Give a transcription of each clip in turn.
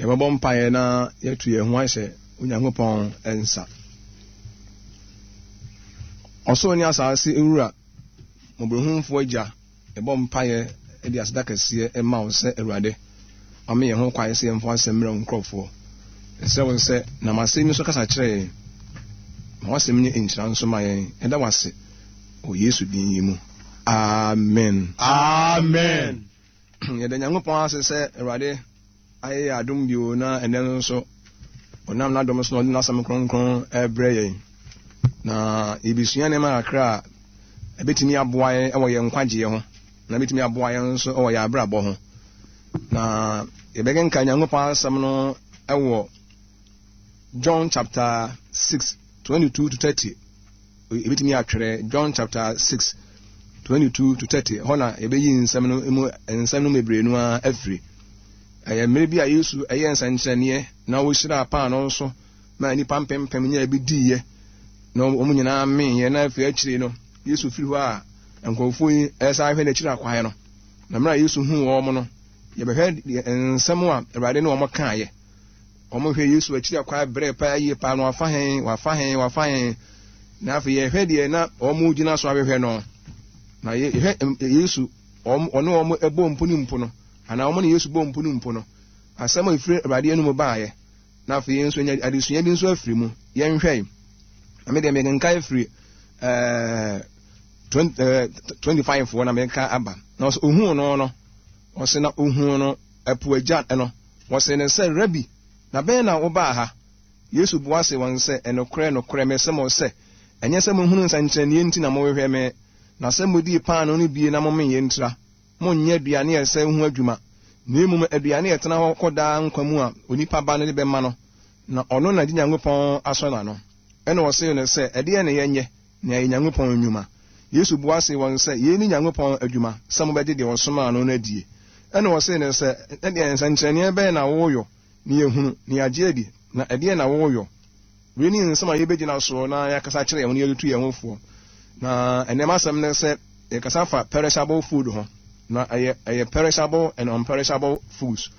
Yɛbɛbɔ mpaeɛ na yɛatu yɛn ho ahyɛ Onyankopɔn nsa. Ɔsoro ne asase Wura, Mmɔborɔhunufoɔ Agya, yɛbɔ mpaeɛ de aseda kɛseɛ ma wo sɛ Awurade, wama yɛn ho kwan sɛ yɛmfa w'asɛm mmrɛ wo nkurɔfoɔ. Yɛsrɛ wo sɛ nam asɛm yi so kasa kyerɛ yɛn. Ma w'asɛm nyɛ nhyira nso ma yɛn. Yɛda wo ase wɔ Yesu din yi mu. Amen. Amen. Yɛda Nyankopɔn ase sɛ Awurade ayɛ yɛn adom bio na ɛnnɛ no nso ɔnam n'adom so na ɔde n'asɛm kronkron rebrɛ yɛn. Na yɛbɛsua nneɛma kakra a ɛbɛtumi aboa yɛn wɔ yɛn nkwagyeɛ ho na ɛbɛtumi aboa yɛn nso wɔ yɛn abrabɔ ho. Na yɛbɛkenkan Nyankopɔn asɛm no wɔ John chapter 6, 22 to 30. Yɛbɛtumi atwerɛ John chapter 6, 22 to 30. Hɔ na yɛbɛyi nsɛm no mu nsɛm no bebree no ara afiri. Ɛyɛ mmerɛ bi a Yesu ɛyɛ nsɛnkyerɛnneɛ na ɔhyiraa paanoo so ma nnipa mpempem nyaa bi diiɛ na wɔn nyinaa meeɛ na afei akyire no Yesu firi hɔ a nkurɔfoɔ yi ɛsan hwɛ n'akyiri akwan no. Na mmerɛ a Yesu huu wɔn no, yɛbɛhwɛ nsɛm a Awurade ne wɔn kaeɛ. Wɔhwɛ Yesu akyiri akwan brɛ paa yie paa na wafa he, wafa he, wafa he. Na afei yɛhwɛ deɛ na wɔgyina so ahwehwɛ no. Na yɛhwɛ Yesu, ɔne wɔn bɔ mpo ne mpo no, anaa wɔn ne Yesu bɔ mpo ne mpo no, asɛm a ɛfiri Awurade anum baeɛ. Na afei yɛn nso nya adesua bi nso afiri mu. Yɛnhwɛ. Na me deɛ mekenka afiri ɛɛ 25 foɔ na meka aba. Na ɔsɛ ohuu no no, ɔsɛ na ohuu no ɛpo agya no. Wɔsee no sɛ, Rabi, da bɛn na wobaa ha? Yesu bua see wɔn sɛ, Nokorɛ, nokorɛ, mese mo sɛ, ɛnyɛ sɛ mohunuu nsɛnkyerɛnneɛ nti na mohwehwɛ me, na sɛ modii paanoo no bie na momeeɛ ntira. Monnyɛ aduane a ɛsɛe ho adwuma, na mmom aduane a ɛtena hɔ kɔ daa nkwa mu a Onipa Ba no de bɛma no, na ɔno na Agya Nyankopɔn asɔ n'ano. Ɛnna wɔsee no sɛ, Ɛdeɛn na yɛnyɛ na yɛayɛ Nyankopɔn nnwuma? Yesu bua see wɔn sɛ, Yei ne Nyankopɔn adwuma, sɛ mobɛgye deɛ ɔsomaa no no adie. Ɛnna wɔsee no sɛ, Ɛnneɛ nsɛnkyerɛnneɛ bɛn na woreyɔ na yɛahunu, na yɛagye adi, na ɛdeɛn na woreyɔ? Wei ne nsɛm a yɛbɛgyina soɔ na yɛakasa akyerɛ yɛn ho na yɛretu yɛn ho foɔ. Na ɛnnɛ m'asɛm ne sɛ yɛkasa fa perishable food ho. Na ɛyɛ ɛyɛ perishable and unperishable foods.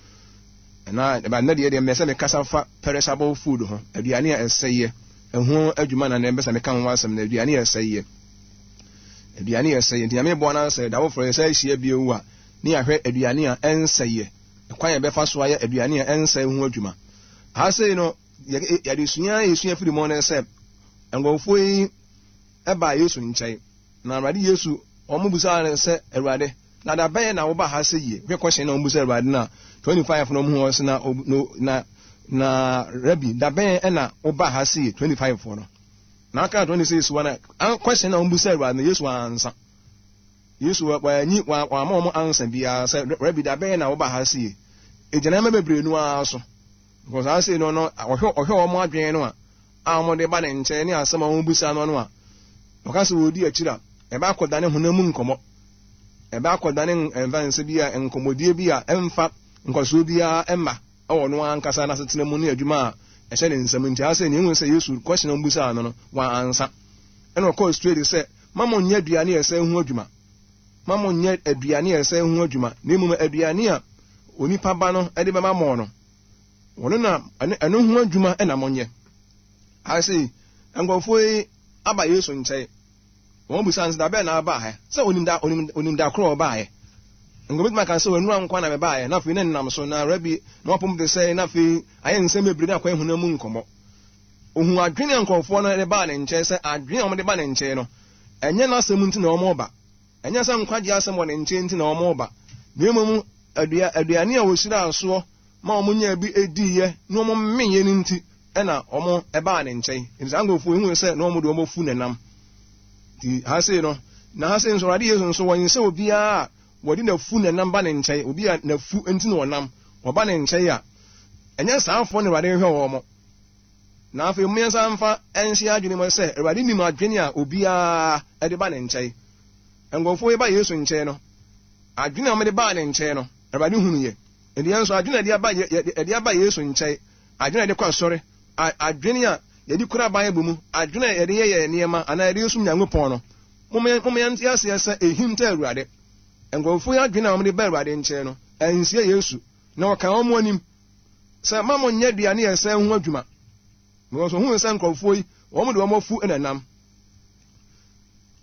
Na ɛba nnɛ deɛ deɛ mɛ sɛ mekasa fa perishable food ho, aduane a ɛsɛeɛ ɛho adwuma na nnɛ mpɛ sɛ meka ho asɛm na aduane a ɛsɛeɛ. Aduane a ɛsɛeɛ nti Nyame boa no sɛ da foforɔ yɛsɛ ahyia bio a ne yɛahwɛ aduane a ɛnsɛeɛ, kwan a yɛbɛfa so ayɛ aduane a ɛnsɛe ho adwuma. Ha sei no, yɛadesua a yɛsua firi mu ne sɛ nkurɔfoɔ yi baa Yesu nkyɛn, na Awurade Yesu, wɔn bisaa no sɛ, Awurade, na da bɛn na woba ha sɛ yie? Hwɛ kɔhyɛn na wɔn bisa Awurade na 25 na wɔn hu wɔn sɛ na na na Rabi, da bɛn na woba ha sɛ yie? 25 foɔ no. Na aka 26 wɔn a kɔhyɛn na wɔn bisa Awurade no, Yesu ansa. Yesu wanyi wamma wɔn ansa biara sɛ, Rabi, da bɛn na woba ha sɛ yie? Egyina nneɛma bebree no ara so. Because saa sei no no ɔhwɛ ɔhwɛ wɔn adwene no a a wɔde ba ne nkyɛn ne asɛm a wɔbisa no no a ɔka sɛ wɔredi akyiri a ɛbɛ akɔdane honam mu nkɔmmɔ ɛbɛ akɔdane mfa nsɛ bi a nkɔmmɔdie bi a ɛmfa nkɔsoɔ biara ɛmma ɛwɔ no ankasa n'asetena mu ne adwuma a ɛhyɛ ne nsam nti asɛ nea ehu sɛ Yesu question a wɔbisaa no no wɔansa ɛna ɔkɔɔ straight sɛ ma mo nyɛ aduane a ɛsɛ ho adwuma ma mo nyɛ aduane a ɛsɛ ho adwuma na mmom aduane a onipa ba no de bɛma mo no Wɔno na ɛno ho adwuma na monyɛ. Ase nkurɔfoɔ yi aba Yesu nkyɛn. Wɔn bisa no sɛ, da bɛn na aba ha? Sɛ onim da onim onim da korɔ ɔbaeɛ. Nka obetumi aka sɛ ɔnura nkwa na mebaeɛ, na afei ne nnam so, na rabi na wapom te sɛ, na afei ayɛ nsɛm bebree na akɔyɛ honam mu nkɔmmɔ. Ohun adwene a nkurɔfoɔ no de baa ne nkyɛn sɛ adwene a wɔde ba ne nkyɛn no, ɛnyɛ n'asɛm nti na wɔreba. Ɛnyɛ sɛ nkwagye asɛm wɔ ne nkyɛn nti na wɔreba, na mmom adua aduane a wɔhyiraa soɔ ma wɔnyaa bi diiɛ na wɔmeeɛ no nti na wɔbaa ne nkyɛn. Nti saa nkurɔfoɔ yi hui sɛ na wɔn de wɔn afu na nam. Nti ha sei no, na ha sei nso Awurade Yesu nso wɔnsɛ obiara a wɔde n'afu na nam ba ne nkyɛn, obi a n'afu nti na ɔnam, wɔba ne nkyɛn a, ɛnyɛ saafoɔ na Awurade hwehwɛ wɔn. Na afei momma mfa nhyɛ adwene mu sɛ Awurade nim adwene a obiara de ba ne nkyɛn. Nkurɔfoɔ yi ba Yesu nkyɛn no, adwene a wɔde baa ne nkyɛn no, Awurade hunuiɛ. Enti yɛn nso, adwene a yɛde aba, yɛde aba Yesu nkyɛn, adwene a yɛde kɔ asɔre, adwene a yɛde kura Bible mu, adwene a yɛde yɛ yɛn nneɛma anaa yɛde som Nyankopɔn no, momma yɛnte aseɛ sɛ ɛhinta Awurade. Nkurɔfoɔ yi adwene a wɔde ba Awurade nkyɛn no, ansie Yesu, na ɔkaa wɔn anim. sɛ ma monyɛ aduane a ɛsɛe ho adwuma. Because ohuu sɛ nkurɔfoɔ yi, wɔn de wɔn afu na ɛnam.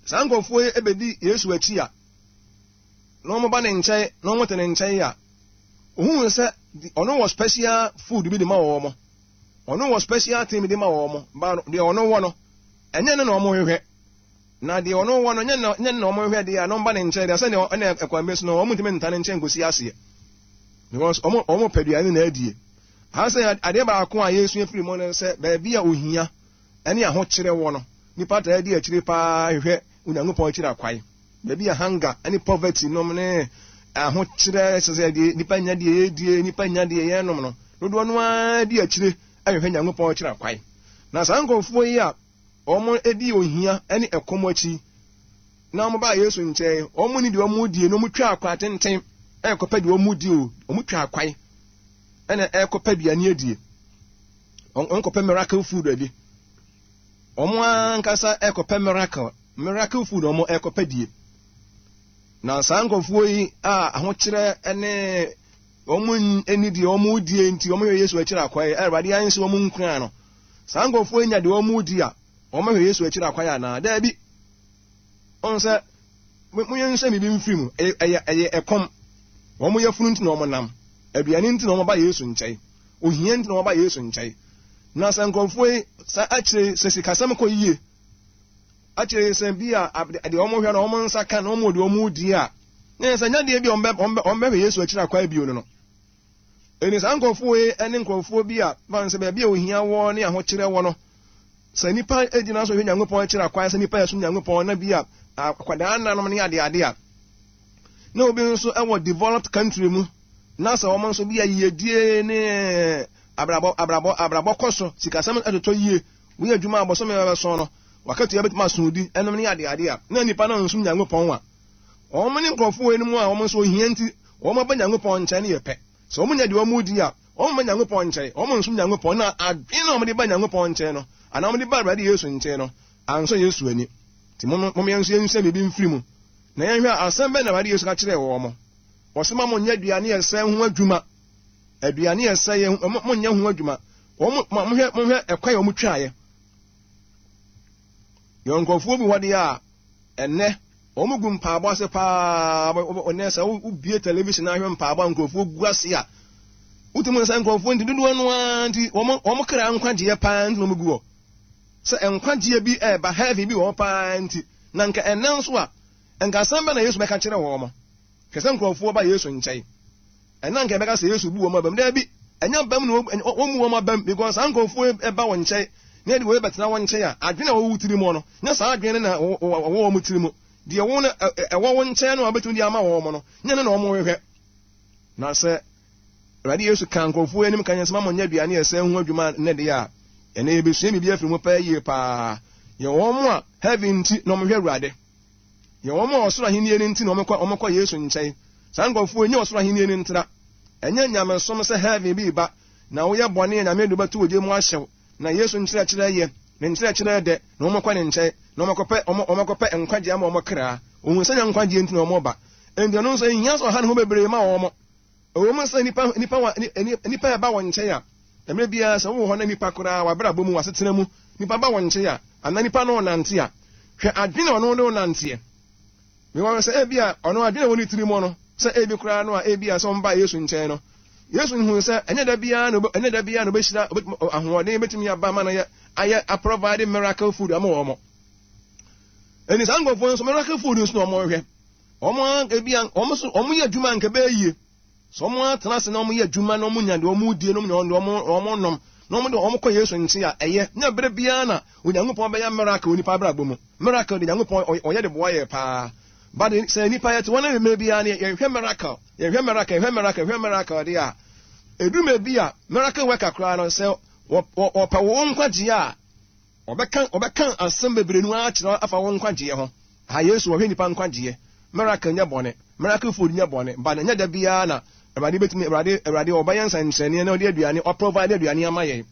Saa nkurɔfoɔ yi bɛdi Yesu akyi a, na wɔba ne nkyɛn na wɔte ne nkyɛn a, ohuu sɛ ɔno wɔ special food bi de ma wɔn. Ɔno wɔ special thing bi de ma wɔn. Ba deɛ ɔno wɔ no, ɛnyɛ no na wɔhwehwɛ. Na deɛ ɔno wɔ no, nyɛ no nyɛ no na wɔhwehwɛ deɛ a, na wɔba ne nkyɛn deɛ, sɛdeɛ ɛna ɛkwan bi so no, wɔntumi nta ne nkyɛn kɔsi aseɛ. Because wɔn wɔn pɛ aduane na adie. Aha sɛ adeɛ baako a yɛsua firi mu no sɛ baabi a ohia ne ahokyerɛ wɔ no, nipa taa di akyire paa hwehwɛ Onyankopɔn akyiri akwae. Baabi a hunger ne poverty nom ne ahokyerɛ sɛ sɛ deɛ nipa nya deɛ yɛdie, nipa nya deɛ yɛnom no, dodoɔ no ara di akyire hwehwɛ Nyankopɔn akyiri akwae. Na saa nkurɔfoɔ yi a wɔdi ohia ne ɛkɔm akyi na wɔbaa Yesu nkyɛn, wɔn ni deɛ wɔdie na wɔtwa akwan tenten ɛrekɔpɛ deɛ wɔdi o, wɔtwa akwan ɛna ɛrekɔpɛ aduane adie. Wɔnkɔpɛ miracle food adi. Wɔn ankasa ɛrekɔpɛ miracle, miracle food wɔn ɛrekɔpɛ die. Na saa nkurɔfoɔ yi a ahokyerɛ ne wɔn ani deɛ wɔn die nti wɔn hwɛ Yesu akyiri akwan, Awurade anhyɛ wɔn nkuran no. Saa nkurɔfoɔ yi nya deɛ wɔredi a, wɔbɛhwɛ Yesu akyiri akwan anaa? Daabi. Wɔn sɛ, mo yɛnhyɛ biribi mfiri mu. Ɛyɛ, ɛyɛ ɛkɔm. Wɔn yafunu nti na wɔnam. Aduane nti na wɔba Yesu nkyɛn. Ohia nti na wɔba Yesu nkyɛn. Na sɛ nkurɔfoɔ yi, sɛ akyire sɛ sikasɛm kɔ yie, akyire sɛ bi a deɛ wɔhwɛ no wɔn nsa ka na wɔn deɛ wɔredi a, na yɛ sɛ nya deɛ bi a wɔbɛhwɛ Yesu akyiri akwan bio no no. Enti saa nkurɔfoɔ yi ne nkurɔfoɔ bi a fa no sɛ baabi a ohia wɔ ne ahokyerɛ wɔ no, sɛ nnipa gyina so hwɛ Nyankopɔn akyiri akwan sɛ nnipa yɛsom Nyankopɔn na bi a akwadaa nanom ne adeade a, na obi nso wɔ developed country mu na sɛ wɔn nso bi a yiedie ne abrabɔ abrabɔ abrabɔ kɔ so, sikasɛm totɔ yie, woyɛ adwuma a bɔsɔme bɛbɛso no, wakatua bɛtumi aso di ɛnom ne adeade a, na nnipa no nsom Nyankopɔn a, wɔn ne nkurɔfoɔ yi mu a wɔn nso ohia nti Wɔn aba Nyankopɔn nkyɛn no yɛ pɛ. Sɛ wɔn nya deɛ wɔn redi a, wɔn mma Nyankopɔn nkyɛn, wɔn nsom Nyankopɔn, na adwene a wɔde ba Nyankopɔn nkyɛn no, anaa wɔde ba Awurade Yesu nkyɛn no, ansɔ Yesu ani. Nti mom, mom yɛn nso yɛnsua biribi mfiri mu, na yɛnhwɛ a asɛm bɛn na Awurade Yesu ka kyerɛɛ wɔn. Ɔse ma monyɛ aduane a ɛsɛe ho adwuma. Aduane a ɛsɛe, monyɛ ho adwuma. Wɔn, monhwɛ, monhwɛ ɛkwan a wɔtwaeɛ. Yɛwɔ nkurɔfoɔ bi hɔ deɛ a, ɛnnɛ, wɔn gu mpaabɔ ase paa. Ɛnnɛ sɛ wobie television ahwɛ mpaabɔ a nkurɔfoɔ gu ase a, wotumi hu sɛ nkurɔfoɔ nti dodoɔ no ara nti wɔn wɔn kra nkwagyeɛ paa nti na wɔn gu hɔ. Sɛ nkwagyeɛ bi ɛreba heaven bi wɔ hɔ paa nti, na nka ɛnnɛ nso a, nka asɛm bɛ na Yesu bɛka kyerɛ wɔn. Hwɛ sɛ nkurɔfoɔ ba Yesu nkyɛn. Ɛnna anka yɛbɛka sɛ Yesu bu wɔn abam. Dabi, ɛnyɛ abam na wɔmmu wɔn abam, because saa nkurɔfoɔ yi ba wɔn nkyɛn na yɛde wei bɛtena wɔn nkyɛn a, adwene a ɛwɔ wo tirim no, nyɛ saa adwene no na ɛwɔ wɔn tirim. Deɛ wo no ɛwɔ wo nkyɛn no a wobɛtumi de ama wɔn no, nyɛ no na wɔhwehwɛ. Na sɛ Awurade Yesu ka nkurɔfoɔ anim ka yɛn sɛ ma monyɛ aduane a ɛsɛ ho adwuma nnɛ deɛ a, ɛnɛ yɛbɛsua biribi afiri mu paa yie paa. Yɛ wɔn a heaven nti na wɔhwɛ Awurade. Yɛ wɔn a ɔsoro ahenni no nti na wɔkɔ wɔkɔ Yesu nkyɛn. Saa nkurɔfoɔ yi nyɛ ɔsoro ahenni no ntra. Ɛnyɛ nyamesom sɛ heaven bi reba na woyɛ bɔne a Nyame de wo bɛto ogya mu ahyew. Na Yesu nkyerɛkyerɛ yɛ, ne nkyerɛkyerɛ dɛ, na wɔkɔ ne nkyɛn na wɔkɔpɛ wɔn wɔkɔpɛ nkwagye ama wɔn kra. Ohun sɛ nyɛ nkwagyeɛ nti na wɔba. Enti ɔno nso enhia sɛ ɔha ne ho bebree ma wɔn. Ɛwɔ mu sɛ nnipa nnipa wa nnipa ɛba wɔn nkyɛn a, mmerɛ biara sɛ wowɔ hɔ na nnipa koraa w'abrabɔ mu w'asetena mu nnipa ba wɔn nkyɛn a, anaa nnipa ne wo nante a, hwɛ adwene a ɔno ne wo nanteɛ. Mewɔ sɛ ebi a ɔno adwene a ɛwɔ ne tiri mu no, sɛ ebi koraa no a ebi a sɛ ɔmbaa Yesu nkyɛn no, Yesu hu sɛ ɛnyɛ da biara na ɛnyɛ da biara na ɔbɛhyira ahoɔden bɛtumi aba ama no yɛ ayɛ aprovide miracle food ama wɔn. Ɛni saa nkurɔfoɔ nso miracle food nso na wɔn hwɛ. Wɔn a ebi a wɔn nso wɔyɛ adwuma anka ɛbɛyɛ yie. Sɛ wɔn atena ase na wɔyɛ adwuma na wɔnya deɛ wɔn die na wɔnya deɛ wɔn wɔn nom na wɔn de wɔn kɔ Yesu nkyɛn a ɛyɛ. Nyɛ bere biara na Onyankopɔn bɛyɛ miracle wɔ nipa abrabɔ mu. Miracle de Nyankopɔn ɔyɛ de boa yɛ paa. But sɛ nipa yɛte hɔ na mmerɛ biara no yɛhwɛ miracle, yɛhwɛ miracle, yɛhwɛ miracle, yɛhwɛ miracle deɛ a, ɛduru mmerɛ bi a miracle worker koraa no sɛ wɔpɛ wo nkwagyeɛ a, Ɔbɛka ɔbɛka asɛm bebree no ara akyerɛ wo afa wo nkwagyeɛ ho. Aha Yesu ɔhwɛ nnipa nkwagyeɛ. Miracle nyɛ bɔne. Miracle food nyɛ bɔne. But ɛnyɛ da biara na Awurade bɛtumi Awurade Awurade ɔbɛyɛ nsɛnkyerɛnneɛ na ɔde aduane ɔprovide aduane ama yɛn.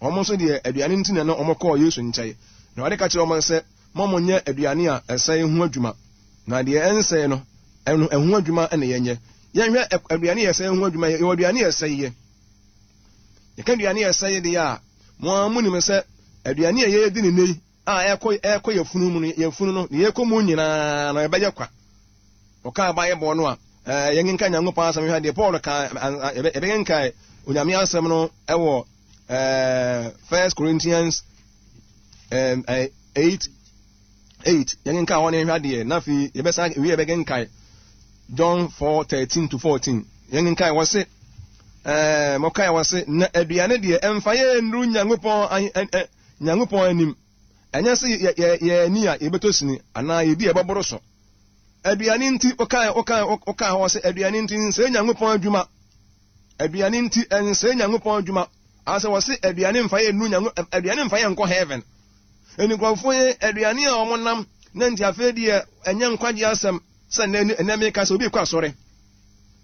Wɔn nso deɛ aduane nti na na wɔn kɔɔ Yesu nkyɛn. Na Awurade ka kyerɛɛ wɔn sɛ, Mma wɔnyɛ aduane a ɛsɛe ho adwuma, na deɛ ɛnsɛe no, ɛno ɛho adwuma na yɛnyɛ. Yɛnhwɛ aduane a ɛsɛe ho adwuma. Yɛwɔ aduane a ɛsɛeɛ. Yɛka aduane a ɛsɛe deɛ a, mo ara monim sɛ aduane a yɛredi no nnɛ yi a ɛrekɔ ɛrekɔ yɛn funu mu no, yɛn funu no, deɛ ɛrekɔ mu nyinaa no, ɛbɛyɛ kwa. Ɔkaa Bible no a, ɛɛ yɛnkenkan Nyankopɔn asɛm hwɛ deɛ Paul ka, yɛbɛkenkan Onyame asɛm no ɛwɔ ɛɛ First Corinthians ɛɛ 8 8 yɛnkenkan hɔ ne nhwɛ adeɛ na afei yɛbɛsan wie yɛbɛkenkan John 4 13 to 14 yɛnkenkan wɔ se ɛɛ mɔkae wɔ se na aduane deɛ ɛmfa yɛ nnuru Nyankopɔn ɛ Nyankopɔn anim ɛnyɛ sɛ yɛ yɛ yɛ ani a yɛbɛtɔ sini anaa yɛdi a yɛbɛboro so. Aduane nti wokae wokae wokae hɔ sɛ aduane nti nsɛe Nyankopɔn adwuma. Aduane nti ɛnsɛe Nyankopɔn adwuma. Asɛ wɔse aduane mfa yɛ nnu Nyanko aduane mfa yɛ nkɔ heaven. Ɛni nkurɔfoɔ yi aduane a wɔn nam na nti afei deɛ ɛnyɛ nkwagye asɛm sɛ nnɛ nnɛ meka sɛ obi kɔ asɔre.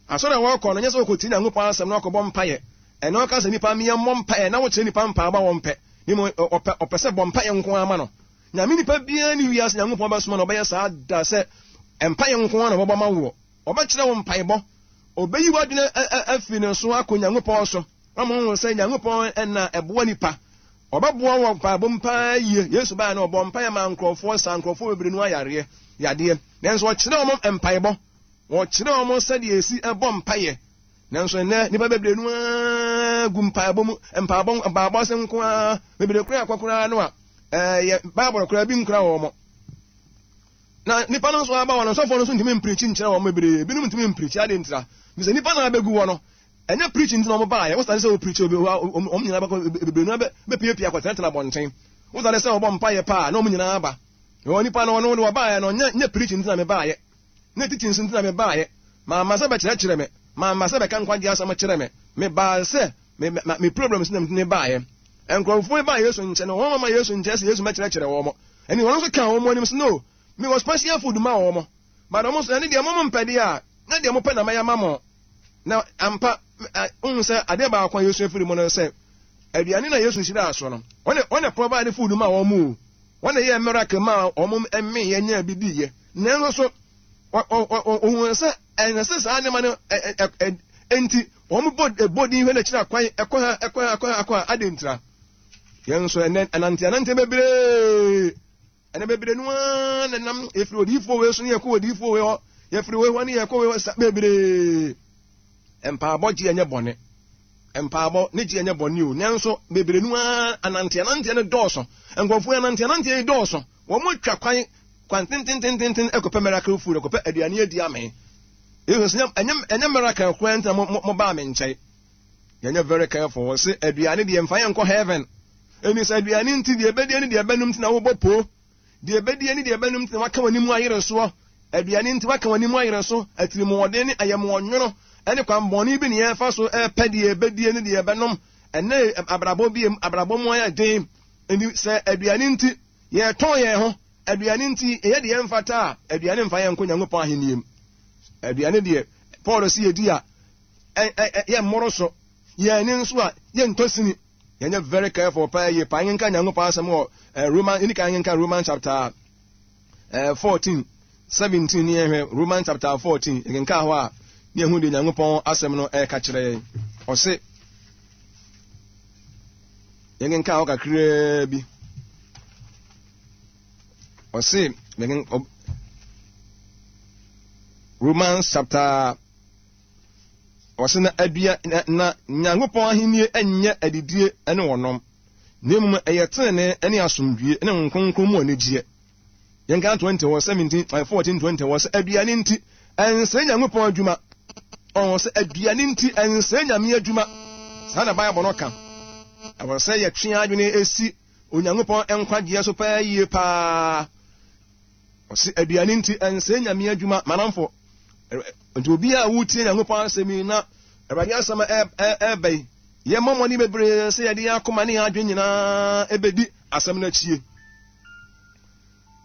Asɔre a wɔkɔ no nyɛ sɛ wɔkɔtie Nyankopɔn asɛm na wɔkɔbɔ mpaeɛ. Ɛnɛ wɔka sɛ nipa mmea mmɔ mpaeɛ na wokyerɛ nipa mpaebɔ a wɔmpɛ. Ne mu ɔpɛ ɔpɛ sɛ bɔ mpaeɛ nko ara ma no. Nyame nipa biara nni wiase Nyankopɔn bɛsoma no ɔbɛyɛ saa da sɛ mpaeɛ nko ara na ɔbɛbɔ ama woɔ. Ɔbɛkyerɛ wo mpaebɔ. Ɔbɛyi w'adwene afiri ne so akɔ Nyankopɔn so. Ama woahu sɛ Nyankopɔn na ɛboa nipa. Ɔbɛboa wɔ mpaebɔ mu paa yie. Yesu baeɛ no ɔbɔɔ mpaeɛ maa nkurɔfoɔ, saa nkurɔfoɔ bebree no ayareɛ, yadeɛ. Nanso ɔkyerɛɛ wɔn mpaebɔ. Ɔkyerɛɛ wɔn sɛdeɛ ɛsi bɔ mpaeɛ. Nanso ɛnnɛ, nnipa bebree no ara gu mpaebɔ mu, mpaebɔ, mpaebɔ ase nko ara. Bebree koraa akɔ koraa no a, ɛyɛ Bible koraa bi nkura wɔn. Na nnipa no nso aba wɔn, nsɔfoɔ no nso ntumi mpirikyi nkyerɛ wɔn bebree. Ebinom ntumi mpirikyi ade ntira. Bisɛ nnipa na abɛgu hɔ no, ɛnyɛ pirikyi nti na wɔn baeɛ. Wosane sɛ wɔpirikyi obi, wɔn nyinaa bɛkɔ, bebree no bɛpiapia akɔtenatena abɔnten. Wosane sɛ wɔbɔ mpaeɛ paa na wɔn nyinaa aba. Wɔn nipa no, ɔno de wɔbaeɛ no, nyɛ pirikyi nti na mebaeɛ. Ne teachings nti na mebaeɛ. Mamma sɛ bɛkyerɛkyerɛ me. Mamma sɛ bɛka nkwagyeɛ asɛm kyerɛ me. Mebaa sɛ me, me, me problems na mebaeɛ. Nkurɔfoɔ yi baa Yesu nkyɛn no, wɔn mama Yesu nkyɛn sɛ Yesu mɛkyerɛkyerɛ wɔn. Ɛne wɔn nso kaa wɔn anim sɛ, no, mewɔ special food ma wɔn. But wɔn nso, ɛne deɛ mo mpɛ deɛ a, na deɛ mopɛ na mɛyɛ ma mo. Na ampa, wohu sɛ adeɛ baako a Yesu afiri mu no sɛ, aduane na Yesu hyiraa so no, wɔn na provide food ma wɔn o. Wɔn na ɛyɛɛ miracle maa wɔn mmeeɛ nyaa bi diiɛ. Nanso so ohun sɛ ɛnsɛ sɛ saa nneɛma no nti wɔn bɔ bɔ din hwɛ n'akyiri akwan ɛkɔ ha ɛkɔ ha ɛkɔ ha ɛkɔ ha adi ntira. Yɛn nso ɛnɛ anante anante bebree ɛnɛ bebree no ara na nam efiri odiyifoɔ wei so ne yɛkɔ odiyifoɔ wei hɔ yɛfiri wei hɔ ne yɛkɔ wei hɔ sa bebree. Mpaabɔ gye ɛnyɛ bɔne. Mpaabɔ ne gye ɛnyɛ bɔne o. Nanso bebree no ara ananteananteɛ no dɔɔso. Nkurɔfoɔ yi ananteananteɛ yi dɔɔso. Wɔn atwa kwan kwan tententententen ɛkɔpɛ miracle food, ɛkɔpɛ aduane adi amee. Yesu sɛ ɛnyɛ ɛnyɛ miracle koraa nti na mo mo baa me nkyɛn. Yɛnyɛ very careful. Wɔ se aduane deɛ mfa yɛn nkɔ heaven. Ɛni sɛ aduane nti deɛ ɛbɛdie ne deɛ ɛbɛnum nti na wobɔ poo. Deɛ ɛbɛdie ne deɛ ɛbɛnom nti na waka w'anim ayere soɔ. Aduane nti waka w'anim ayere so. Atirimuɔden ne ayɛmuɔnwono ne kwanbɔne bi ne yɛfa so repɛ deɛ ɛbɛdie ne deɛ ɛbɛnom. Ɛnnɛ abrabɔ bi abrabɔ mu ayɛ den. Enti sɛ aduane nti yɛtɔn yɛn ho, aduane nti yɛyɛ deɛ ɛmfata a, aduane mfa yɛn nkɔ Nyankopɔn ahennie mu. Aduane deɛ, Paul se yɛdi a, yɛmmoro so. Yɛn ani nso a, yɛntɔ sini. Yɛnyɛ very careful paa yie paa. Yɛnkenkan Nyankopɔn asɛm wɔ eh, Roman, yɛni kan yɛnkenkan Roman chapter eh, 14, 17 ne yɛnhwɛ Roman chapter 14. Yɛkenkan hɔ a, ne yɛhu deɛ Nyankopɔn asɛm no ɛreka kyerɛ yɛn. Ɔse, yɛnkenkan hɔ kakraa bi. Ɔse, Romans chapter Ɔse na adua na, na Nyankopɔn ahennie nyɛ adidie ne ɔnom, na mmom ɛyɛ tenenee ne asomdwie ne Honhom Kronkron mu anigyeɛ. Yɛnka 20 wɔ 17, 14, 20 wɔ sɛ aduane nti ɛnsɛe Nyankopɔn adwuma. Ɔwɔ sɛ aduane nti ɛnsɛe Nyame adwuma. Saa na Bible no ka. Ɛwɔ sɛ yɛtwe adwene esi Onyankopɔn nkwagyeɛ so paa yie paa. Ɔse aduane nti ɛnsɛe Nyame adwuma. Manamfo, nti obi a wotie Nyankopɔn asɛm yi na Awurade asɛm ɛɛba yi, yɛmmɔ mmɔden bebree sɛ yɛde yɛn akoma ne yɛn adwene nyinaa ɛbɛdi asɛm no akyie.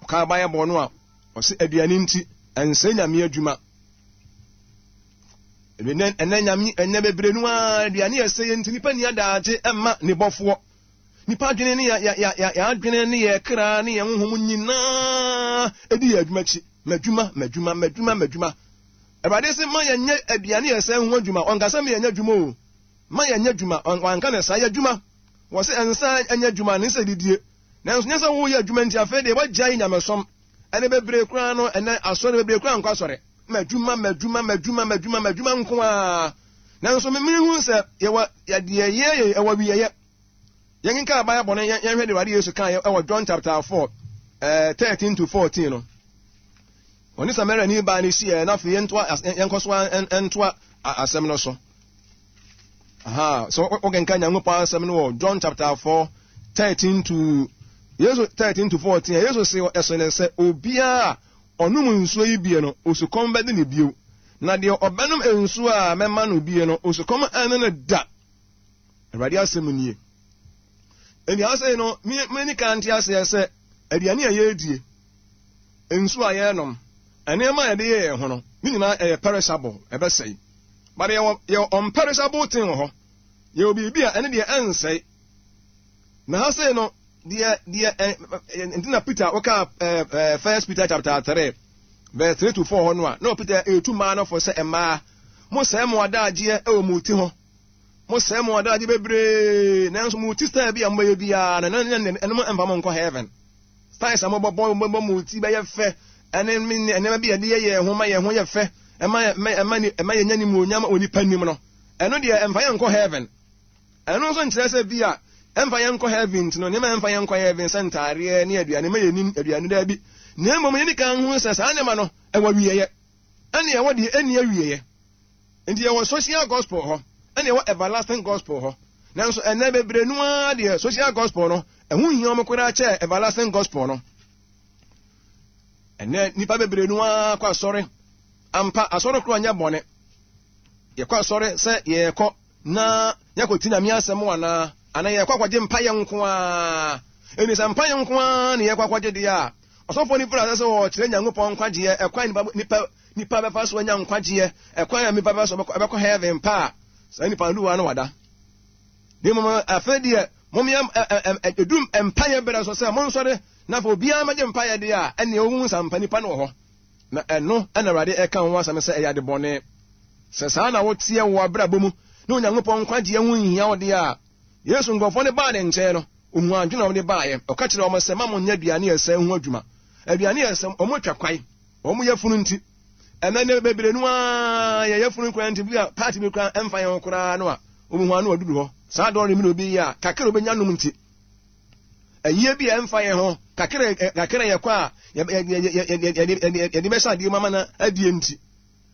Ɔkaa Bible no a, ɔse aduane nti ɛnsɛe Nyame adwuma. Ɛnɛ nyame ɛnɛ bebree no ara aduane ɛsɛ yɛ nti nipa ni adaagye ɛma ne bɔfoɔ. Nipa adwene ne yɛ adwene ne yɛ kra ne yɛ honhom nyinaa ɛdi yɛ adwuma akyi. M'adwuma, m'adwuma, m'adwuma, m'adwuma. Awurade se ma yɛnyɛ aduane a ɛsɛe ho adwuma. Ɔnka sɛ ma yɛnyɛ adwuma o. Ma yɛnyɛ adwuma. Wanka no saa. Yɛ adwuma. Wɔse ɛnsa nyɛ adwuma ne sɛ didie. Nanso nyɛ sɛ woyɛ adwuma nti afei deɛ woagyae nyamesom. Ɛnɛ bebree koraa no, ɛnɛ asɔre bebree koraa nkɔ asɔre. M'adwuma, m'adwuma, m'adwuma, m'adwuma, m'adwuma nko ara. Nanso me mehu sɛ yɛwɔ deɛ yɛyɛ ɛwɔ wieɛ. Yɛnkenkan Bible no yɛnhwɛ deɛ Awurade Yesu kaeɛ ɛwɔ John chapter 4, 13 to 14 no. Ɔne Samariani baa no hyiaɛ na afei yɛntoa yɛnkɔ so ntoa asɛm no so. Aha, so wokenkan Nyankopɔn asɛm no wɔ John chapter 4, 13 to Yesu 13 to 14. Yesu se ɛso ne sɛ obiara a ɔnom nsuo yi bie no, osukɔm bɛde ne bio. Na deɛ ɔbɛnom nsuo a mɛma no bie no, osukɔm ɛne no da. Awurade asɛm nie. Enti asɛe no, me ni kan te aseɛ sɛ aduane a yɛredie, nsuo a yɛrenom, nneɛma a yɛde yɛ yɛn ho no, ne nyinaa ɛyɛ perishable, ɛbɛsɛe. But yɛwɔ yɛwɔ unperishable thing wɔ hɔ. Yɛwɔ biribi a ɛne deɛ ɛnsɛe. Na ha sei no, deɛ deɛ ɛ nti na Peter wɔka ɛ ɛ First Peter chapter 3 verse 3 to 4 hɔ no a, na Peter etu mmaa no fo sɛ mmaa, mo sɛe mo adagyeɛ ɛwɔ mo ti ho. Mo sɛe mo adagye bebree, nanso mo ti style bi a mobɛyɛ biara no, ɛno ɛno ɛno mfa mo nkɔ heaven. Styles a mobɛbɔ mobɛbɔ mo ti bɛyɛ fɛ, ɛne nneɛma bi a yɛde yɛ yɛn ho ma yɛn ho yɛ fɛ, ɛma ɛma ɛma yɛnya nimuonyam wɔ nipa nim no, ɛno deɛ ɛmfa yɛn nkɔ heaven. Ɛno nso nkyerɛ sɛ bi a ɛmfa yɛn nkɔ heaven nti no, nneɛma ɛmfa yɛn nkɔ heaven sɛ ntaareɛ ne aduane ma yɛnim aduane daabi. Na mmom yɛni kan hu sɛ saa nneɛma no ɛwɔ wieɛ, ɛne ɛwɔ deɛ ɛnni awieɛ. Nti yɛwɔ social gospel hɔ, ɛne ɛwɔ everlasting gospel hɔ. Nanso ɛnɛ bebree no ara deɛ social gospel no, ɛho hia wɔn koraa kyɛ everlasting gospel no. Ɛnɛ nipa bebree no ara kɔ asɔre. Ampa, asɔre korɔ nyɛ bɔne. Yɛkɔ asɔre sɛ yɛrekɔ na yɛakɔti Nyame asɛm anaa, anaa yɛrekɔ akɔgye mpayɛ nko ara. Ɛni sɛ mpayɛ nko ara na yɛrekɔ akɔgye deɛ a, ɔsɔfoɔ no firi asɛ sɛ ɔrekyerɛ Nyankopɔn nkwagyeɛ, ɛkwan nipa, nipa, nipa bɛfa so anya nkwagyeɛ, ɛkwan a nipa bɛfa so bɛkɔ heaven pa a, saa nipa no du hɔ a na wada. Na mmom afei deɛ, momyɛ ɛdu mpayɛ berɛ so sɛ monsɔre na afei obiara mɛgye mpayɛ deɛ a, ɛnneɛ wohu sɛ ampa nipa no wɔ hɔ. Na ɛno na Awurade reka ho asɛm sɛ ɛyɛ ade bɔne. Sɛ saa na woteɛ wɔ w'abrabɔ mu na Onyankopɔn nkwagyeɛ ho nhia wo deɛ a, Yesu nkurɔfoɔ no baa ne nkyɛn no, ɔhuu adwene a wɔde baeɛ. Ɔka kyerɛɛ wɔn sɛ, Mma monnyɛ aduane a ɛsɛe ho adwuma. Aduane a ɛsɛe, wɔatwa kwae, wɔn yafunu nti. Ɛnnɛ nneɛma bebree no ara, yɛn yafunu koraa nti, bi a paati bi koraa ɛmfa yɛn ho koraa no a, wɔhu ano aduru hɔ. Saa dɔre bi na obi yɛ a, kakra a obɛnya nom nti. Ayie bi a ɛmfa yɛn ho, kakra kakra yɛkɔ a yɛde bɛhyɛ adeɛ mu ama no adie nti.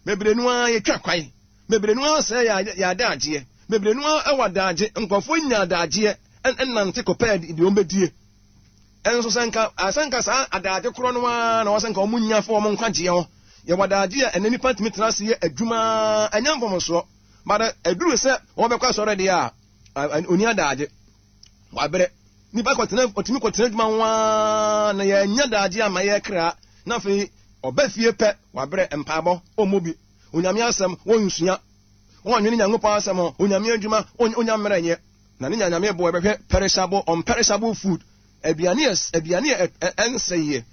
Bebree no ara yɛtwa kwae. Bebree no ara sɛe yɛn adagyeɛ. Bebree no ara wɔ adagye. Nkurɔfoɔ nya adagyeɛ nante kɔpɛ deɛ wɔbɛdie. Ɛnso sɛ nka sɛ nka saa adagye korɔ no ara na wɔsɛ nka wɔn nya fa wɔn nkwagyeɛ ho. Yɛwɔ adagye a ɛnɛ nipa tumi tena ase yɛ adwuma ɛnyɛ mfomsoɔ. But ɛduru sɛ wɔbɛkɔ asɔre deɛ a ɔni adagye. Wabrɛ. Nipa kɔtena ɔtumi kɔtena adwuma ho ara na yɛanya daagye ama yɛ kra na afei ɔba fie pɛ wabrɛ mpaebɔ ɔmmɔ bi Onyame asɛm wɔnsua wɔnwene Nyankopɔn asɛm ho Onyame adwuma onya mmerɛ nyɛ na ne Nyame boɔ ɛbɛhwɛ perishable unperishable food aduane aduane a ɛnsɛeɛ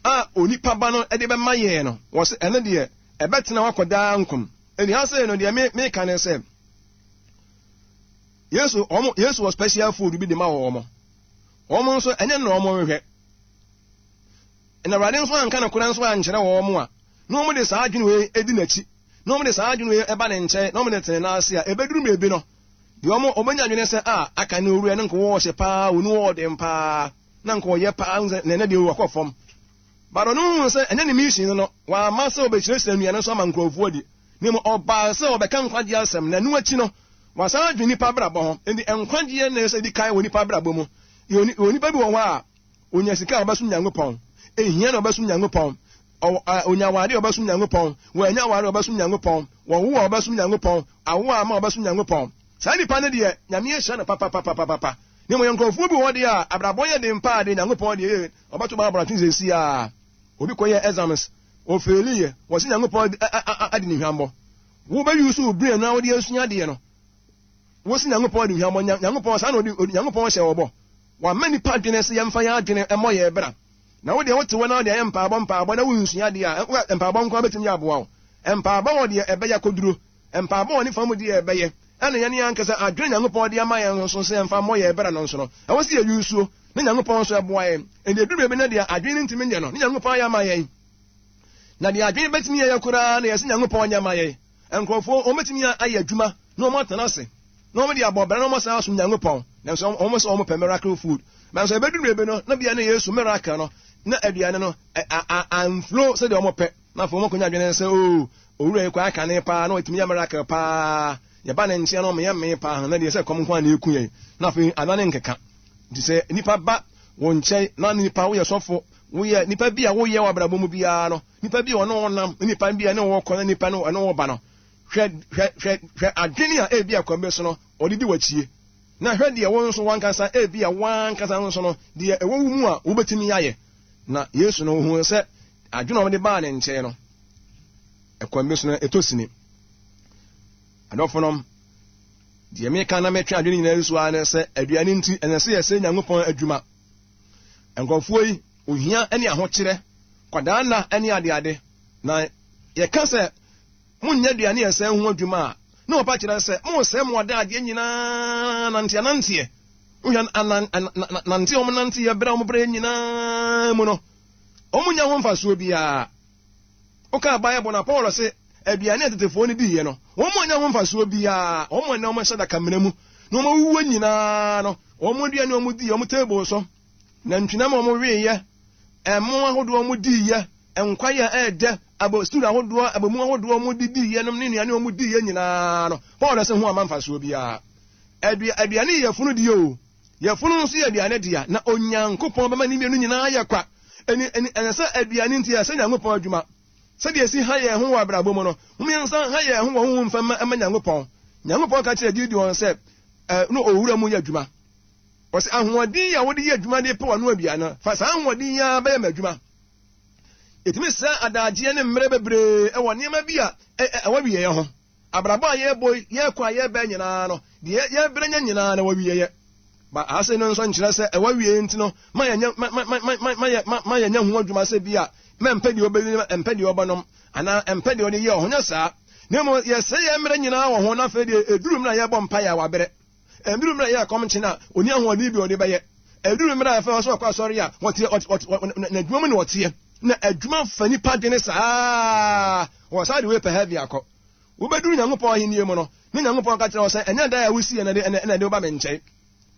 a onipa ba no de bɛma yɛn no wɔ sɛ ɛno deɛ ɛbɛtena hɔ akɔ daa nkom ɛni ha sɛ no deɛ meka ne sɛ Yesu wɔn Yesu wɔ special food bi de ma wɔn. Wɔn nso ɛnyɛ na wɔn hwehwɛ. Na Awurade nso anka no korɛ nso ankyerɛ wɔn a, na wɔn de saa adwene wei edi n'akyi, na wɔn de saa adwene wei ɛba ne nkyɛn, na wɔn de tene n'ase a, ebeduru mmerɛ no, deɛ wɔn wɔbɛnya adwene sɛ a aka ne owura no nka wɔɔhyɛ paa, wɔn wɔɔden paa, na nka ɔyɛ paa, sɛ na ɛnɛ deɛ wakɔ fam. But ɔno hu sɛ ɛnyɛ ne mission no, wamma sɛ ɔbɛkyerɛkyerɛ nnuane nso ama nkurɔfoɔ adi, na mmom ɔbaa sɛ ɔbɛka nkwagyeɛ asɛm, na ɛno akyi no, Wasan adwene nnipa abrabɔ ho. Enti nkwagyeɛ na ɛsɛ sɛ ɛdi kan wɔ nnipa abrabɔ mu. Yɛwɔ onipa bi wɔ hɔ a, ɔnya sika a ɔbɛsom Nyankopɔn. Ɛhia na ɔbɛsom Nyankopɔn. Ɔnya awadeɛ a ɔbɛsom Nyankopɔn. Wannya awadeɛ a ɔbɛsom Nyankopɔn. Wɔwo a ɔbɛsom Nyankopɔn. Awo a ama ɔbɛsom Nyankopɔn. Saa nipa no deɛ, Nyame ahyira no papapapapapa. Na mmom yɛn nkurɔfoɔ bi wɔ hɔ deɛ a, abrabɔ yɛ den paa deɛ, Nyankopɔn deɛ, ee, ɔbɛto Bible atwe seesei ara. Obi kɔyɛɛ exams, ɔfeeliiɛ, wɔse Nyankopɔn adi ne hwammɔ. Wo bɛ use wo brain no a wode asua adeɛ no. Wo se Nyankopɔn de hwammɔ. Nyankopɔn saa na ɔde Nyankopɔn hyɛ ɔbɔ. Wama nipa adwene se yɛmfa yɛn adwene mmɔ yɛn bra. Na wo deɛ wote hɔ na wode ayɛ mpaabɔ mpaabɔ na wonsua adeɛ a, mpaabɔ nko ara bɛtumi aboa wo. Mpaabɔ wɔ deɛ ɛbɛyɛ akɔduro. Mpaabɔ wɔ ne fa mu deɛ ɛbɛyɛ. Ɛna yɛn ankasa adwene Nyankopɔn de ama yɛn nso sɛ yɛmfa mmɔ yɛn bra no nso no, ɛwɔ sɛ yɛyi nsuo na Nyankopɔn nso ɛboa yɛn. Ɛnti ɛduru baabi na deɛ adwene no ntumi nyɛ no, ne Nyankopɔn ayɛ ama yɛn. Na deɛ adwene bɛtumi yɛyɛ koraa na yɛsɛ Nyankopɔn nyɛ ma yɛn. Nkurɔfoɔ, wɔn bɛtumi ayɛ adwuma na wɔn atena ase na wɔn de abɔ bra na wɔn asan asom Nyankopɔn. Nanso wɔn sɛ wɔn pɛ miracle food. Nanso ɛbɛduru baabi no, na bia na Yesu miracle no, na aduane no amflow sɛdeɛ wɔn pɛ. Na afei wɔn akɔnya adwene sɛ, oo, owura yi kɔ akane paa na ɔtumi yɛ miracle paa. Yɛba ne nkyɛn na ɔmeyɛ mee paa, na deɛ sɛ kɔm nko ara na ɛku yɛn. Na afei anane nkeka. Nti sɛ nipa ba wo nkyɛn na nipa woyɛ sɔfo, woyɛ nipa bi a woyɛ wɔ abrabɔ mu biara no, nipa bi a ɔne wo nam, nipa bi a ɛne wo kɔ na nipa no ɛne wo ba no, hwɛ hwɛ hwɛ hwɛ adwene a ebi a kwan bi so no ɔde di w'akyie. Na hwɛ deɛ wo nso wankasa ebi a wankasa nso no deɛ ɛwɔ wo mu a wobɛtumi ayɛ. Na Yesu no ohuu sɛ adwene a wɔde baa ne nkyɛn no, ɛkwan bi so no ɛtɔ sini. Adɔfonom, deɛ meka na metwe adwene nyinaa so ara ne sɛ aduane nti ɛsɛ sɛ yɛsɛ Nyankopɔn adwuma. Nkurɔfoɔ yi, ohia ne ahokyerɛ, kwadaa nna ne adeade. Na yɛka sɛ monyɛ aduane a ɛsɛe ho adwuma a, na wɔpa kyerɛ sɛ mosɛe mo adaadeɛ nyinaa nanteananteɛ. Wohwɛ nante a wɔnanteɛ berɛ a wɔbrɛ nyinaa mu no, wɔnnya ho mfasoɔ biara. Wokaa Bible no a, Paul se aduane a tetefoɔ no diiɛ no, wɔn annya ho mfasoɔ biara. Wɔn a na wɔhyɛ adakamena mu na wɔawuwuo nyinaa no, wɔn aduane a wɔdiiɛ, wɔn table so, nantwinam a wɔweeɛ, ɛmo ahodoɔ a wɔdiiɛ, nkwan a ɛyɛ dɛ, abo stew ahodoɔ, abomu ahodoɔ a wɔde diiɛ nom ne nnuane a wɔdiiɛ nyinaa no, Paul se ho amma mfasoɔ biara. Adua, aduane yɛ yafunu deɛ o, yafunu nso yɛ aduane dea, na Onyankopɔn bɛma ne mmienu nyinaa ayɛ kwa. Ɛni, ɛni, ɛnyɛ sɛ aduane nti yɛsɛ Nyankopɔn adwuma. Sɛdeɛ yɛsi ha yɛn ho wɔ abrabɔ mu no, mom yɛnsan ha yɛn ho wɔ honhom fam ma Nyankopɔn. Nyankopɔn ka kyerɛɛ Gideon sɛ, ɛ, no owura mu yɛ adwuma. Ɔse, ahoɔden yi a wode yɛ adwuma de pɛ w'ano aduane no, fa saa ahoɔden yi ara bɛyɛ m'adwuma. Yɛtumi sɛe adagyeɛ ne mmerɛ bebree wɔ nneɛma bi a ɛwɔ awieɛ ho. Abrabɔ a yɛrebɔ yi, yɛrekɔ a yɛreba nyinaa no, deɛ yɛrebrɛ nya nyinaa no, ɛwɔ awieɛ. Ba ase no nso nkyerɛ sɛ ɛwɔ awieɛ nti no, ma yɛnyɛ ma ma ma ma ma yɛ ma ma yɛnyɛ ho adwuma sɛ bi a mɛmpɛ deɛ ɔbɛdi mpɛ deɛ ɔbɛnom anaa mpɛ deɛ ɔde yɛ ɔho nyɛ saa. Na mmom yɛsɛe yɛn mmerɛ nyinaa wɔ ho na afei deɛ ɛduru mmerɛ a yɛrebɔ mpaeɛ a wabrɛ. Ɛduru mmerɛ a yɛyɛ kɔm kye no a ɔnni ahoɔden bi a ɔde bɛyɛ. Ɛduru mmerɛ a afei ɔsɛ ɔkɔ asɔre a ɔteɛ ɔte ɔte n'adwuma mu na ɔteɛ. Na adwuma fa nipa dwene saa wɔ saa de wei pɛ heaven akɔ. Wobɛduru Nyankopɔn ahennie mu no, ne Nyankopɔn ka kyerɛ wo sɛ, ɛnyɛ dan a wosiiɛ na ɛde na ɛde wo ba me nkyɛn.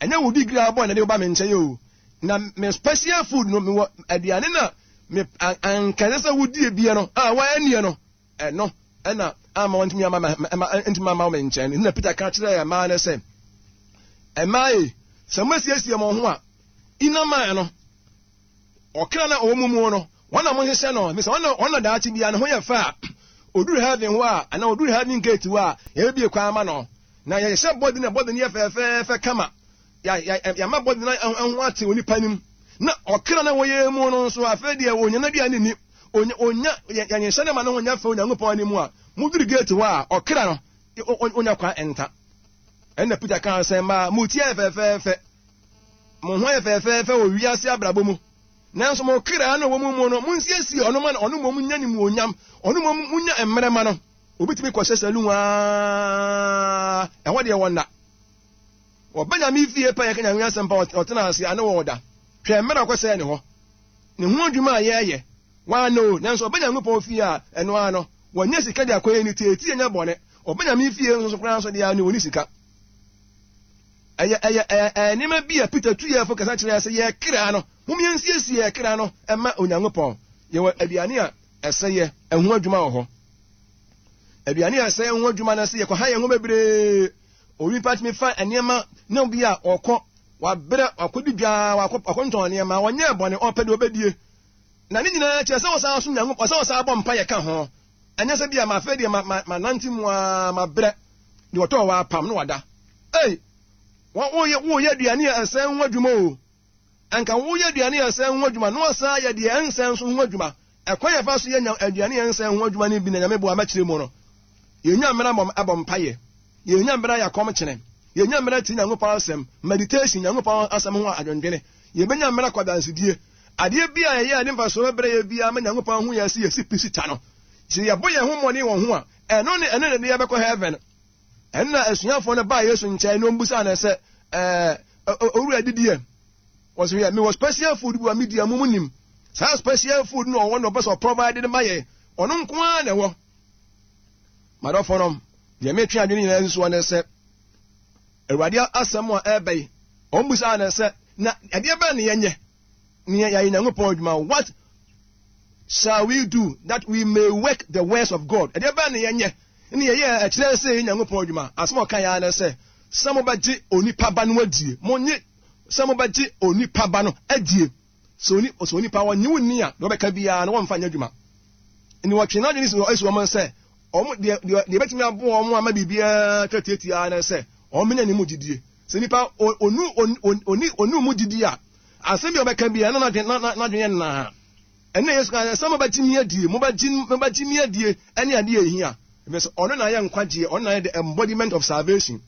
Ɛnyɛ wo degree a wobɔɔ na ɛde wo ba me nkyɛn o. Na me special food no, mewɔ aduane no a me anka ɛsɛ sɛ wodie bia no a woannie no, ɛno ɛna ama wɔntumi ama ma ntumi ama wo me nkyɛn. Na Peter ka kyerɛɛ mmaa no sɛ, mmaa yi, sɛ moasiesie mo ho a, inner man no, Ɔkra no a ɔwɔ mo mu no, wɔn na monhyehyɛ no, efisɛ ɔno ɔno na daakye biara ne ho yɛ fɛ a, oduru heaven hɔ a, anaa oduru heaven gate hɔ a, yɛbɛbue kwan ama no. Na yɛhyehyɛ body na body no yɛ fɛɛfɛɛfɛ kama. Yɛ yɛ yɛama body no ho ate onipa anim. Na ɔkra no a ɛwɔ yɛn mu no nso, afei deɛ onya n'aduane nni. Onya onya yɛnhyehyɛ no ma ne ho nyɛ fɛ Onyankopɔn anim a, moduru gate hɔ a, ɔkra no, onya kwan nta. Ɛnna Peter kaa sɛ, Mmaa, mo ti ayɛ fɛɛfɛɛfɛ. Mo ho ayɛ fɛɛfɛɛfɛ wɔ wiase abrabɔ mu, nanso mo kra no a ɛwɔ mo mu no, monsiesie ɔno ma ɔno mmom nnya animuonyam, ɔno mmom munnya mmerɛ ma no. Obi tumi kɔhyɛ saloon aa, ɛhɔ deɛ wɔnna. Wɔba Nyame fie pɛ yɛka Nyame asɛm pa ɔtena ase a ne wɔda. Hwɛ mmerɛ a ɔkɔsɛɛ ne hɔ. Ne ho adwuma a yɛɛyɛ, wanna o, nanso ɔba Nyankopɔn fie a, ɛno ara no, wɔnya sika de akɔyɛ ne teetie nyɛ bɔne. Ɔba Nyame fie nso so koraa nso deɛ a ne ɔnni sika. Ɛyɛ, ɛyɛ, ɛyɛ, ɛyɛ nneɛma bi a Peter tu yɛn fo kasa kyerɛ yɛn sɛ yɛn kra no, mom yɛnsiesie yɛn kra no mma Onyankopɔn. Yɛwɔ aduane a ɛsɛ yɛ, ɛho adwuma wɔ hɔ. Aduane a ɛsɛ yɛn ho adwuma no sɛ yɛkɔha yɛn ho bebree. Onipa tumi fa nneɛma na obi a ɔkɔ, wabrɛ, wakɔdi dwa, wakɔ, wakɔntɔn nneɛma, ɔnyɛɛ bɔne, ɔpɛ deɛ ɔbɛdie. Na ne nyinaa kyerɛ sɛ ɔsan som Nyankopɔn, sɛ ɔsan bɔ mpaeɛ ka ho. Ɛnyɛ sɛ bi a ma afei deɛ ma, ma, manante mu ara, mabrɛ. Deɛ ɔtɔɔ hɔ apam na wada. Ei! Woyɛ, woyɛ aduane a ɛsɛn ho adwuma o. Anka woyɛ aduane a ɛsɛn ho adwuma na wasan ayɛ deɛ ɛnsɛn nso ho adwuma. Ɛkwan a yɛfa so yɛ aduane a ɛnsɛn ho adwuma no bi na Nyame boa mɛkyerɛ mu no. Yɛnya mmerɛ abɔ, abɔ mpaeɛ. Yɛnya mmerɛ ayɛ akɔmkyene. Yɛnya mmerɛ atie Nyankopɔn asɛm, meditation, Nyankopɔn asɛm ho adwendwene. Yɛbɛnya mmerɛ akɔ adansedie. Adeɛ bi a yɛyɛ a ɛde mfasoɔ bɛbrɛ yɛ biara ma Nyankopɔn ahu yɛn sɛ yɛsi pi si ta no. Sɛ yɛbɔ yɛn ho mmɔden wɔ ho a, Ɛno ne ɛno na ɛde yɛbɛkɔ heaven. Ɛnna asuafoɔ no baa Yesu nkyɛn na wɔbisaa no sɛ, Ɛɛ, owura didiɛ? Wɔsɛ hwɛ, mewɔ special food bi wɔ me di a mo mu nim. Saa special food no ɔwɔ na ɔpɛ sɛ ɔprovide no ma yɛn. Ɔno nko ara na ɛwɔ. Madɔfo nom, deɛ metwe adwene nyinaa nsoɔ ne sɛ, Awurade asɛm a ɛreba yi, wɔn bisaa no sɛ, na ɛdeɛ bɛn na yɛnyɛ na yɛayɛ Nyankopɔn adwuma? What shall we do that we may work the works of God? Ɛdeɛ bɛn na yɛnyɛ ne yɛyɛ ɛkyerɛ sɛ yɛyɛ Nyankopɔn adwuma? Asɛm a ɔka yɛ ara ne sɛ, sɛ mobɛgye onipa ba no adie. Monye sɛ mobɛgye onipa ba no adie. Sɛ oni, sɛ onipa ɔnye wo nni a, deɛ ɔbɛka biara no wɔmfa nyɛ adwuma. Nti wɔtwe n'adwene si wɔn sɛ, wɔn deɛ deɛ deɛ ebetumi aboa wɔn ama biribiara atwa tiatia ara ne sɛ wɔn bɛnya ne mu gyidie. Sɛ nipa onu oni onu mu gyidie a, asɛm bi a ɔbɛka biara na n'adwene na n'adwene yɛ naa. Ɛnna Yesu ka sɛ, sɛ mobɛgye me adie, mobɛgye mobɛgye me adie ɛne adeɛ a ehia. Ɛfiri sɛ ɔno na ayɛ nkwagyeɛ, ɔno na ayɛ the embodiment of salvation.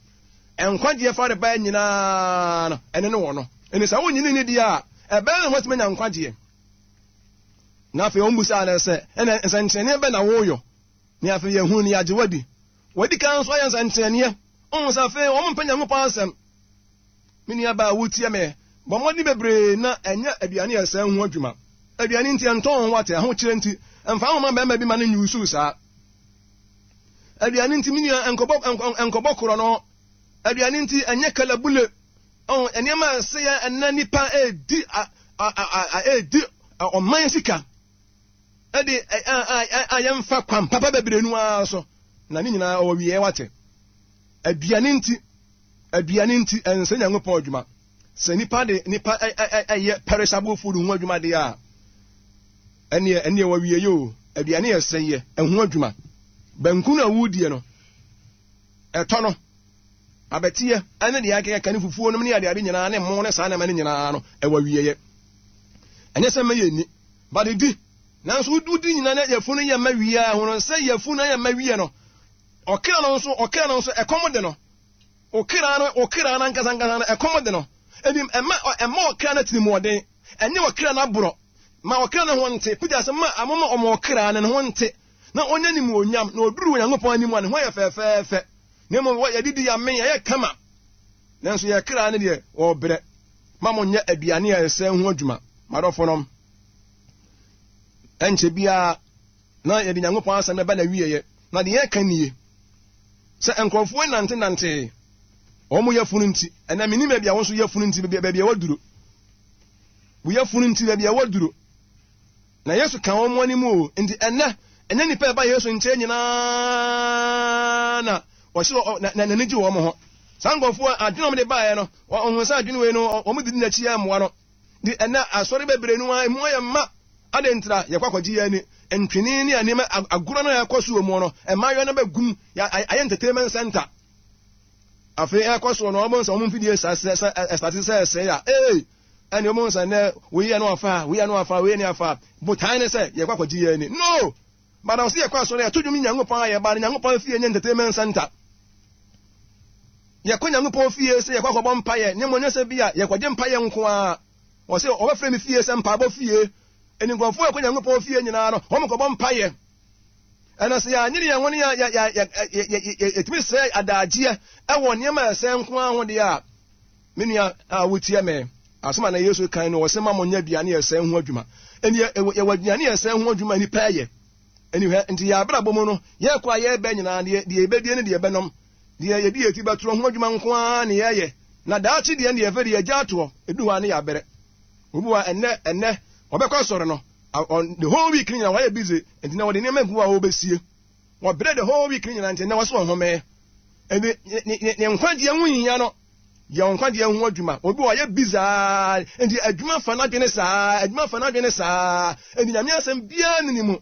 Nkwagyeɛ farebae nyinaa no, ɛne no wɔ no. Ɛnti sɛ wonnye no nni deɛ a, ɛbɛyɛ na woatumi anya nkwagyeɛ. Na afei wɔn bisaa no sɛ, ɛnna nsɛnkyerɛnneɛ bɛn na woreyɔ? Na afei yɛhunu no yɛagye wo adi. Wɔadi kan nso ayɛ nsɛnkyerɛnneɛ. Wohu sɛ afei wɔn mpɛ Nyankopɔn asɛm. Me nua baa wotie me, bɔ mmɔden bebree na ɛnyɛ aduane a ɛsɛe ho adwuma. Aduane nti ɛntɔn ho ate, ahokyerɛ nti, mfa wo mma barima bi ma no nyusu saa. Aduane nti me nua nkɔbɔ nkɔbɔ korɔ no. Aduane nti ɛnyɛ kalabule. Ɔho nneɛma a ɛsɛ yɛ ɛnna nipa edi a a a edi ɔman sika. Ɛde a a a yɛmfa kwan papa bebree no ara so. Na ne nyinaa ɔwɔ wieɛ wate. Aduane nti aduane nti ɛnsɛ Nyankopɔn adwuma. Sɛ nipa de nipa ɛyɛ perishable food ho adwuma deɛ a ɛneɛ ɛneɛ wɔwie yɛ o. Aduane yɛ sɛ yɛ ɛho adwuma. Banku no a wodie no ɛtɔ no abɛteɛ ɛne deɛ akeka ne fufuo nom ne adeade nyinaa ne mo ne saa nneɛma no nyinaa no ɛwɔ wieɛ. Ɛnyɛ sɛ mɛyɛ ni but di nanso wodi nyinaa na yafunu yɛ ma wie a ho no sɛ yafunu ayɛ ma wie no ɔkra no nso ɔkra no nso ɛkɔm de no. Okra no, okra no ankasa ankasa no, ɛkɔm de no. Enti ɛmma, ɛmma ɔkra no atirimuɔden, ɛnyɛ ɔkra no aborɔ. Ma ɔkra no ho nte. Peter se, Ma, momma ɔma ɔkra no ne ho nte, na ɔnya animuonyam, na ɔduru Onyankopɔn anim a, ne ho ayɛ fɛɛfɛɛfɛ. Na mmom wɔ, yɛdidi, yɛamee, yɛyɛ kama, nanso yɛn kra no deɛ, ɔrebrɛ. Ma monyɛ aduane a ɛsɛ ho adwuma, m'adɔfonom. Ɛnkyɛ biara na yɛde Nyankopɔn asɛm bɛba n'awieɛ, na deɛ yɛreka nie. Sɛ nkurɔfoɔ nantenantee wɔn yafunu nti, ɛnna mennim baabi a wo nso yafunu nti, baabi a waduro. Wo yafunu nti, baabi a waduro. Na Yesu ka wɔn anim o. Nti ɛnnɛ, ɛnyɛ nnipa ɛba Yesu nkyɛn nyinaa na wɔhyɛ na n'ani gye wɔn ho. Saa nkurɔfoɔ adwene a wɔde baeɛ no, wɔn sɛ adwene wei no, wɔn didi n'akyi mmoa no. Nti ɛnnɛ asɔre bebree no ara emu ayɛ mma. Adɛn ntira? Yɛkɔ akɔgye yɛn ani. Ntwene ne nneɛma agorɔ no a ɛkɔ so wɔ mu no, mmaayewa no bɛgum. Ayɛ entertainment center. Afei ɛkɔ so no, wɔn nsa wɔn mfidie sa sɛ sɛ ɛsate sɛ ɛsɛe a, ee, ɛne wɔn nsa nnɛ wei yɛ no afa, wei yɛ no afa, wei yɛ no afa. Botae ne sɛ yɛkɔ akɔgye yɛn ani. No! But ɔsɛ yɛkɔ asɔre yɛto dwom Nyankopɔn a yɛba no Nyankopɔn fie nyɛ entertainment center. Yɛkɔ Nyankopɔn fie sɛ yɛkɔ akɔbɔ mpaeɛ, ne mmom nyɛ sɛ bi a yɛkɔgye mpaeɛ nko ara. Ɔse wɔbɛfrɛ me fie sɛ mpaebɔ fie. Ɛni nkurɔfoɔ a ɛkɔ Nyankopɔn fie nyinaa no, wɔn kɔbɔ mpaeɛ. Ɛna sɛ yɛanyere yɛn ho ne yɛtumi sɛe adagyeɛ ɛwɔ nneɛma a ɛsɛe nko ara ho deɛ a, me nua a wotie me, asɛm a na Yesu kan no, ɔse ma monyɛ aduane a ɛsɛe ho adwuma. Ɛni yɛwɔ aduane a ɛsɛe ho adwuma nipa ɛyɛ. Ɛni hwɛ, nti yɛ abrabɔ mu no, yɛkɔ a yɛbɛ nyinaa, deɛ yɛbɛdie ne deɛ yɛbɛnom, Deɛ yɛde yɛn ti bɛtorɔ ho adwuma nko ara na yɛyɛ, na daakye deɛ deɛ yɛfɛ deɛ yɛgya atoɔ, ɛdu hɔ a ne yɛabrɛ. Obi wɔ ɛnnɛ, ɛnnɛ, ɔbɛkɔ asɔre no, the whole week no nyinaa wayɛ busy, nti na wɔde nneɛma gu hɔ a wɔbɛsie. Wɔbrɛ the whole week no nyinaa, nti ɛnnɛ wɔso ɔhome. Ɛnti ne nkwagyeɛ ho nhia no, yɛ wo nkwagyeɛ ho adwuma. Obi wɔ ɔyɛ busy aa, nti adwuma fa n'adwene saa, adwuma fa n'adwene saa, nti Nyame asɛm biara nni ne mu.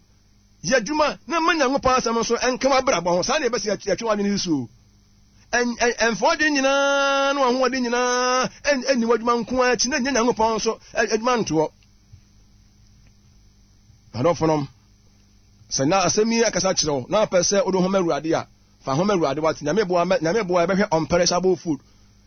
Yɛ adwuma na ma Nyankopɔn asɛm nso nka w'abrabɔ ho. Saa na yɛbɛsi yɛtwe w'adwene si so o. Ɛmfa w'adwene nyinaa ne w'ahoɔden nyinaa nni w'adwuma nko ara akyi na nnya Nyankopɔn nso adwuma ntoɔ. Adɔfonom, sɛ na asɛm yi akasa kyerɛ wo na apɛ sɛ wode ho ma Awurade a, Fa ho ma Awurade wate. Nyame boa mɛ Nyame boa yɛbɛhwɛ unperishable food.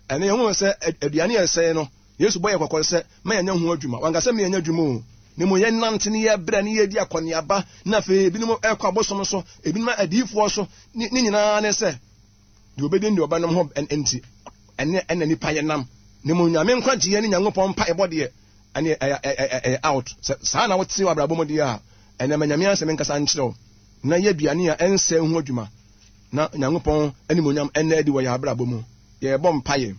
Ɛno yɛhu sɛ aduane a ɛsɛe no, Yesu bɔ yɛ kɔkɔ sɛ ma yɛnyɛ ho adwuma. Wanka sɛ ma yɛnyɛ adwuma o. Na mmom yɛnante ne yɛbrɛ ne yɛdi akɔneaba na afei ebinom ɛkɔ abosom so, ebinom adiyifoɔ so, ne nyinaa ne sɛ. Deɛ ɔbɛdi ne deɛ ɔbɛnom ho nti, ɛne ɛna nipa yɛ nam. Na mmom Nyame nkwagyeɛ ne Nyankopɔn mpaebɔ deɛ, ɛne ɛyɛ ɛyɛ out. Sɛ saa na wote wɔ abrabɔ mu deɛ a, ɛnɛ ma Nyame asɛm nkasa nkyerɛ wo, na yɛ aduane a ɛnsɛe ho adwuma, na Nyankopɔn animuonyam ɛnna adi wɔ yɛn abrabɔ mu. Yɛrebɔ mpaeɛ.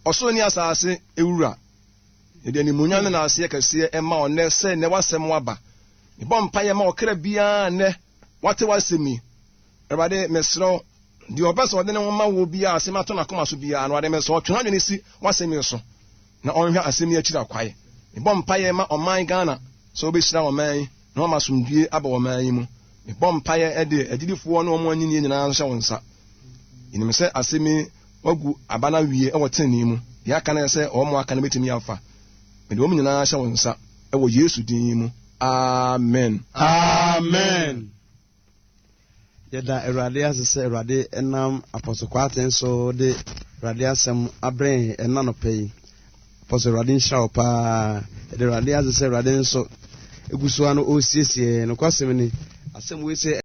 Ɔsoro ne asase Wura, yɛde animuonyam ne n'aseɛ kɛseɛ ma wo nnɛ sɛ nnɛ w'asɛm aba. Mebɔ mpaeɛ ma ɔkra biara nnɛ wate w'asɛm yi. Awurade, mesrɛ wo, deɛ ɔpɛ sɛ ɔde ne ho ma wo biara, asɛm ato n'akoma so biara no, Awurade, mesrɛ wo, twe n'adwene si w'asɛm yi so na ɔnhwɛ asɛm yi akyiri akwae. Mebɔ mpaeɛ ma ɔman Ghana sɛ wobɛhyira ɔman yi na wama asomdwie aba ɔman yi mu. Mebɔ mpaeɛ de agyidifoɔ ne wɔn anyinnie nyinaa nso hyɛ wo nsa. Yɛnim sɛ asɛm yi wagu aba no awie wɔ tenenee mu. Deɛ aka no yɛ sɛ wɔn a aka no bɛtumi afa. Mede wɔn nyinaa hyɛ wo nsa wɔ Yesu din mu. Amen. Amen. Yɛda Awurade ase sɛ Awurade nam Apostle Kwarteng so de Awurade asɛm abrɛ yɛn ɛna nɔpɛ yi. Apostle Awurade nhyira wo paa. Yɛda Awurade ase sɛ Awurade nso egu so ano ɔresiesie yɛn. Nokwasɛm ni, asɛm wei sɛ.